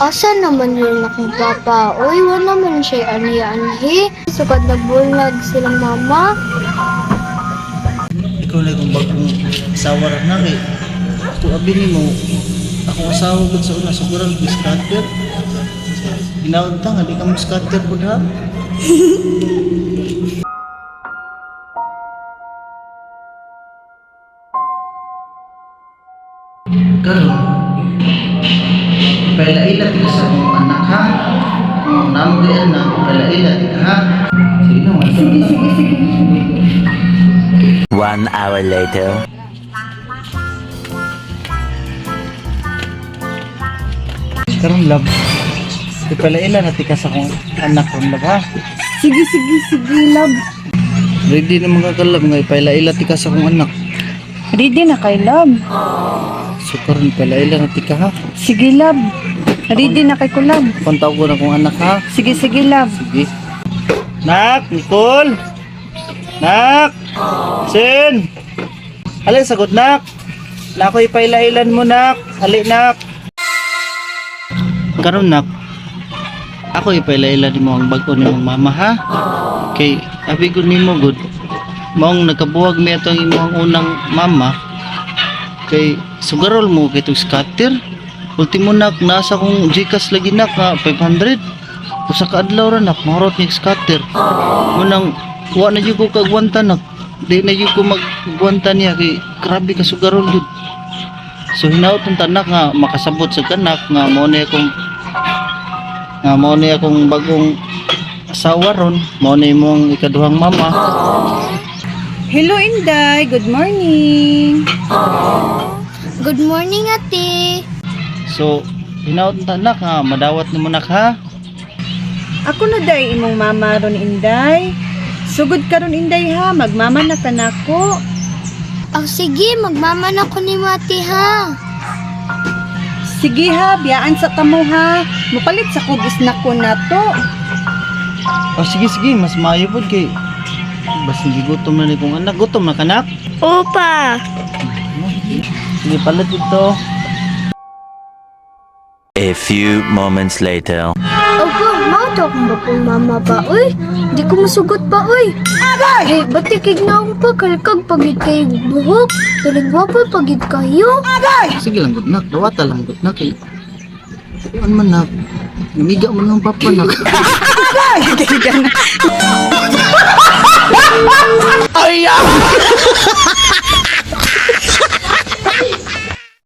Asa naman yun akong papa? Uy, wala naman siya anhi-anhi. Sukad nagbulag silang mama. Ikaw na kung bagong asawa ra na kay. Kung abi nimo, akong asawa gud sa una suguran ko scatter. Ginaon ta nga di ka mo scatter pud ha. Karon, paila-ila ti ka sa akong anak ha. Kung namo kay anak, paila-ila ti ka ha. Sige na, sige, sige, sige. 1 hour later. Karon love, ipalaila na ti ka sa akong anak ron love ha. Sige, sige, sige, love. Ready na mga kalab nga ipalaila ti ka sa akong anak. Ready na kay love. So karon ipalaila na ti ka ha. Sige, love. Ready na kay ko, love. Kung tawag ko na akong anak ha. Sige, sige, love. Sige. Nak, Nicole. Nak. Sin. Alin sagot nak. Nako ipailailan mo nak. Ali nak. Karon nak. Ako ipailailan nimo ang bag-o nimong mama ha. Kay abi gud nimo gud. Maong nagkabuwag mi atong imong unang mama. Kay sugarol mo kay tug scatter. Ultimo nak nasa kong GCash lagi nak nga 500. Usa ka adlaw ra nak mahurot ni scatter. Munang wa na jud ko kagwanta nak. Di na jud ko maggwanta niya kay grabe ka sugarol jud. So hinaut ang tanak nga makasabot sa kanak nga mao ni akong bagong asawa ron, mao ni imong ikaduhang mama. Hello, Inday. Good morning. Good morning, ate. So hinaut ang tanak nga madawat nimo nak ha. Ako na day imong mama ron, Inday. Sugod ka ron, Inday, ha. Magmama na ka nako. Oh, sige, magmama na ko ni ate ha. Sige ha, biyaan sa tamo ha. Mupalit sa kog isnak ko na to. Oh sige sige, mas maayo pod kay basin gigutom na ni kong anak, gutom na kanak. Opa. Sige palit dito. A few moments later. Opo, mao to akong bagong mama ba? Uy, di ko masugot pa, uy. Ay, ba't ikignaong pa? Kalkag pagid kay buhok. Tulig pa pagid kayo. Sige lang gud nak, dawata lang gud nak kay. Kuan man nak. Namiga man lang papa nak.